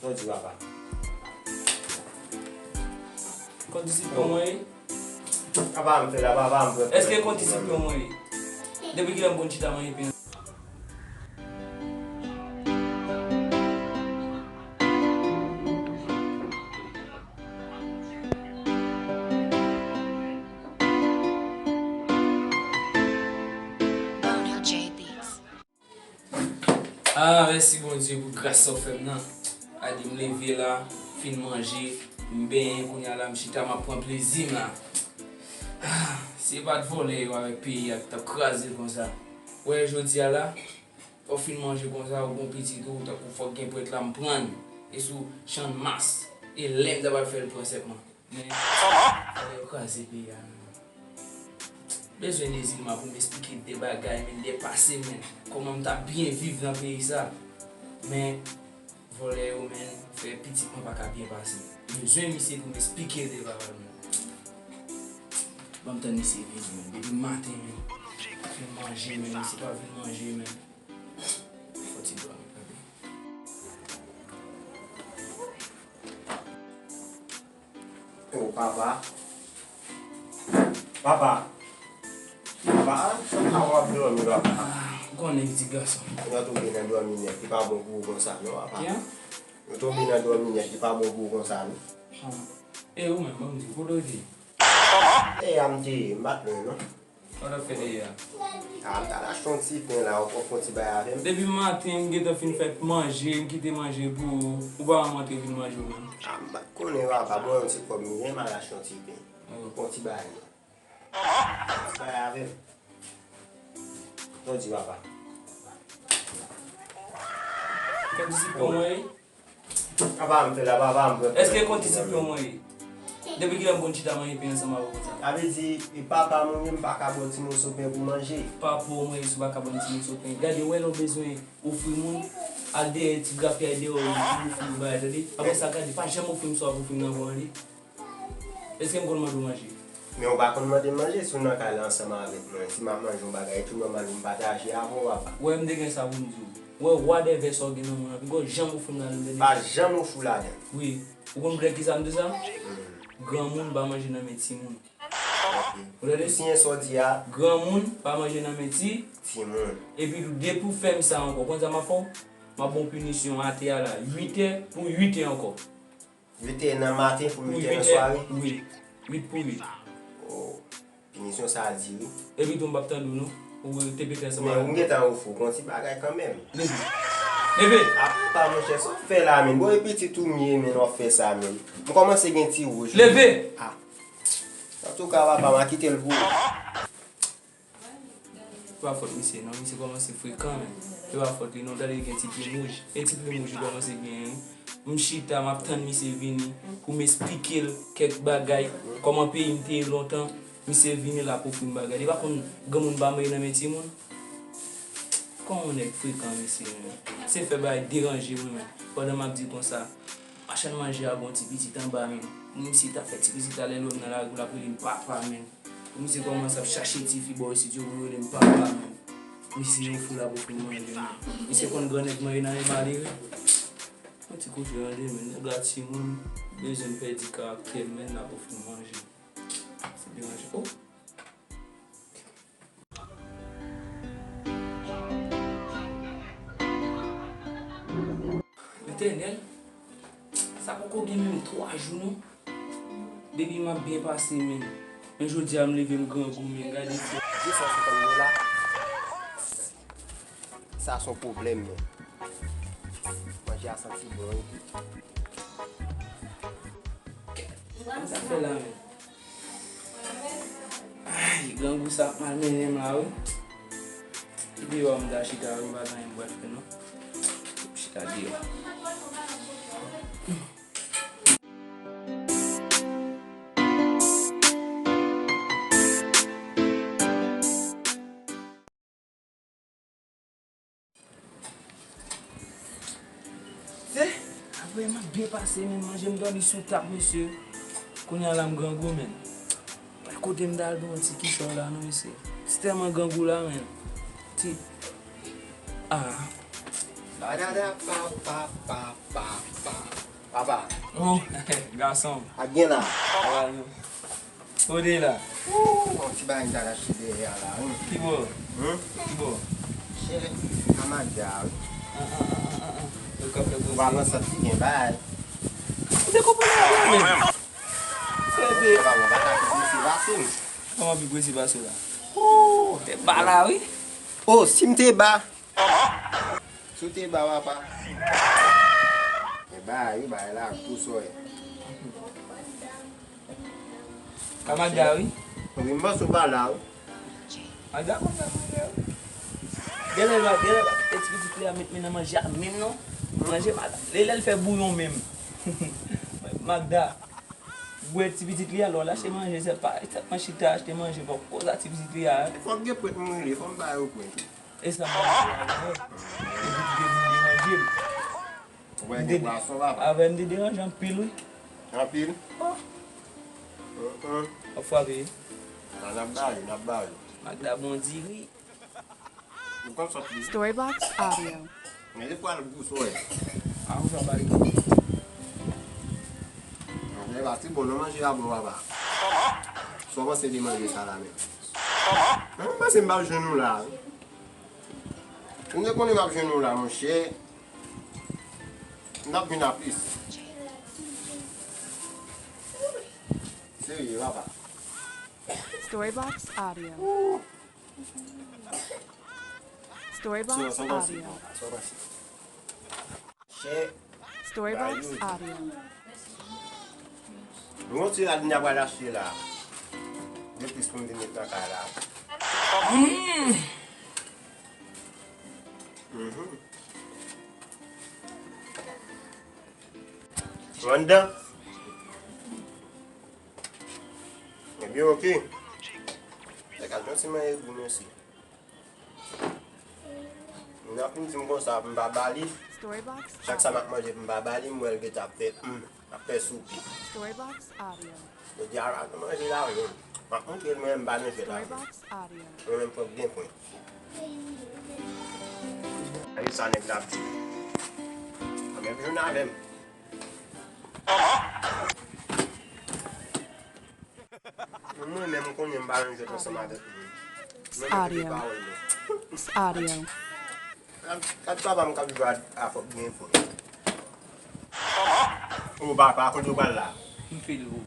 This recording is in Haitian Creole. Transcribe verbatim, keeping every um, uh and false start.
Sa w di, papa? Kondisip pou mwen ye? Papa m fè la, papa m fè. Èske kondisip pou mwen ye? Depi kilè m konn chita manje pen? Ah, mèsi Bondye pou gras sa w fè m nan. Gade m leve la, fin manje, m benyen, kounye a la m chita, m ap pran plezi m la. Ah, si se pa t vòlè yo avèk peyi a ki t ap kraze l konsa. Wè jodi a la, fò w fin manje konsa, ou gon pitit ou, tankou fòk gen prèt la m pran l. E sou Channmas, e lè m ta pral fè l pran sèpman. Men, vòlè yo kraze peyi a, men. Bezwen Dezilma pou m esplike de bagay, men, de pase, men. Kòman m ta byen viv nan peyi sa. Men, vòlè yo, men, fè pitit mwen pa ka byen pase. Bezwen misye pou m esplike de bagay, men. Ban m tann misye vini, men. Depi maten, men. Vin manje, men. Misye pa vin manje, men. Fò ti dòmi, gade. Oh, papa. Papa. Papa, sa pa w ap dòmi, papa? Ah, ou konnen pitit gason. Ou tonbe nan dòmi nèt, li pa bon pou ou konsa, non, papa? Kè? Ou tonbe nan dòmi nèt, li pa bon pou ou konsa, non? Ah. E ou menm, ban m di, kote w te ye? E a m te ye, m pa t lwen, non. Sa w t ap fè dèyè a? A, m t al achte yon ti pen la, ou pran fon ti bay avè m. Depi maten, m gentan fin fè manje, m kite manje pou ou, ou pa janm antre vin manje ou menm. A, m pa t konnen papa, bon, yon ti kòb m gen, m al achte yon ti pen. Oh. Pran ti bay. Fon ti bay avè m. Sa w di papa? Kondisip pou mwen ye? Papa m fè la, papa m fè. Èske kondisip pou mwen ye? Depi kilè m konn chita manje pen ansanm avè w konsa? Sa vle di, e papa mwen menm pa ka ba w ti moso pen pou manje? Papa w mwen ye, si w pa ka ban m ti moso pen. Gade, wè lè w bezwen ofri moun, al dèyè ti grapyay dèyè w, pou ofri yon bagay, tande? Apre sa, gade, pa janm ofri m sa w ap ofri m nan ankò, tande? Èske m konn mande w manje? Men ou pa konn mande m manje si w nan kay la ansanm avèk mwen. Si m ap manje yon bagay, tou nòmal pou m pataje avè w, papa. Wè, m te gen sa pou m di w. Wè, wadèvè sa w gen nan men w lan, piga w janm ofri m ladann, tande? Pa janm ofri w ladann. Wi. Ou konn pou kisa m di w sa? Hmm. Granmoun pa manje nan men timoun. Ok. Ou tande? Ou siyen sa w di a? Granmoun pa manje nan men ti. Timoun. Epi tou, depi w fè m sa ankò, konn sa m ap fè w? M ap ba w pinisyon atè a la, uit è pou uit è ankò. Uit è nan maten pou uit è nan sware? Wi. Uit pou uit. Oh, pinisyon sa a di wi. Epi tou m p ap tande w non. Ou te pete ansanm avè m. Men ou gentan ofri w gon ti bagay kanmenm. Leve. Leve! A papa monchè, sa w fè la menm? Bon, e pitit ou m ye menm, w ap fè sa menm. M kòmanse gen ti wouj. Leve! A. Antouka, papa, m a kite l pou ou. E pa fòt misye non, misye kòmanse frekan menm. E pa fòt li non, gade li gen ti plim wouj. E ti plim wouj li kòmanse genyen wi. M chita, m ap tann misye vini pou m esplike l kèk bagay, kòman peyi m te ye lontan. Misye vini l ap ofri m bagay. Li pa konn granmoun pa manje nan men timoun. Kòman yon nèg frekan mesye menm. Se fè bagay deranje mwen menm. Pandan m ap di konsa, machann manje a gon ti pitit anba menm. Misye t ap fè ti pitit la lè l wè m nan lari l ap rele m papa menm. Misye kòmanse ap chache tifi bò isit yo pou yo rele m papa menm. Misye yon fou l ap ofri m manje menm. Misye konn grannèg manje nan men malere. Yon ti kote tande menm, nèg la timoun, bezwen pèdi karaktè menm l ap ofri m manje. Se deranje. Oh! Letènèl, sa poko gen menm twa jou non. Depi m ap byen pase menm. Men jodi a m leve m grangou menm, gade fè. De san senkant dola. Sa se yon pwoblèm menm. Manje a santi bon wi. Sa fè la menm. Ay, grangou sa ap malmennen m la wi. Se deyò a m ta chita wi, m pa gen anyen m pral fè non. Chita deyò. Se, apre m ap byen pase, men manje m dòmi sou tab, mesye. Kounye a la m grangou, men. Pa kote m t al pran yon ti kichòy la, non, mesye. Se tèlman grangou la, men. Ti, ah. Badada pa, pa, pa, pa, pa. Gason. Ak gen la. Travay nou. Kote la? Yon ti bagay m ta rache dèyè a la, wi. Ki bò? Hmm? Ki bò? Chè, Amada, wi. An, an, an, an, an, an. Yo ka fè koze. Ou pa panse ti gen bagay. Ou te konprann la, menm. Se te. Ou pa, ou pa ta ki se vaso. Kòman pi prese pase la? Ou te ba la, wi. Oh, si m te ba. Si w te ba, papa. E ba, wi, ba la, pou soyè. Ka Magda, wi. Wi, m panse w pa la, wi. Magda konn fè manje, wi. Genlè l pa, genlè l pa kite ti pitit li a met men nan manje a menm, non. Manje pa la. Lè, lè l fè bouyon menm. Magda. Bwè ti pitit li a, lè w al achte manje, se pa, se pa chita achte manje, fòk poze a ti pitit li a. Fòk gen pwent m rele, fò m ba yo pwent. E sa m ap di a, epi ki te vin deranje m. Ou wè gen pwason, papa. Avè m te deranje anpil, wi. Anpil? Oh. Hum, hum. W ap frape. A, n ap ba yo, n ap ba yo. Magda bon diri. Ou konn sòt li. Storybox Audio. Men li pral gou soyè. A, ou sa pale. Manje pa ti bon, non, manje a bon, papa. Sa w panse de manje sa la menm? Men mwen panse m p ap jwenn ou la, wi. Si m te konnen m ap jwenn ou la, monchè, n ap vin a plis. Serye, papa. Storybox Audio. Storybox Audio. Chè. Storybox Audio. Nou yon ti rad m ta pral achte la. Gen plis pou m vin met nan kay la. Mhm. Ou anndan? Ebyen, oke. Fè gad yon ti manje gou, mesye. Nan fin di m konsa, m pa ba li. Chak sa m ap manje, m pa ba li, m wè l gentan ap fè, hmm, ap fè soupi. Jodi a, nou manje la, wi. M ap montre l, mwen menm, m pa nan jwèt avè l. Mwen menm, fòk gen pwen. Gade sa nèg la ap di. Mwen menm, jwenn avè m. Mwen menm, m konnen m pa nan jwèt ansanm avèk moun. Mwen menm, se pawòl mwen. Audio. Gad, gad papa m k ap jwe a, a fòk gen fò. O papa, kote w pral la? M fil ou.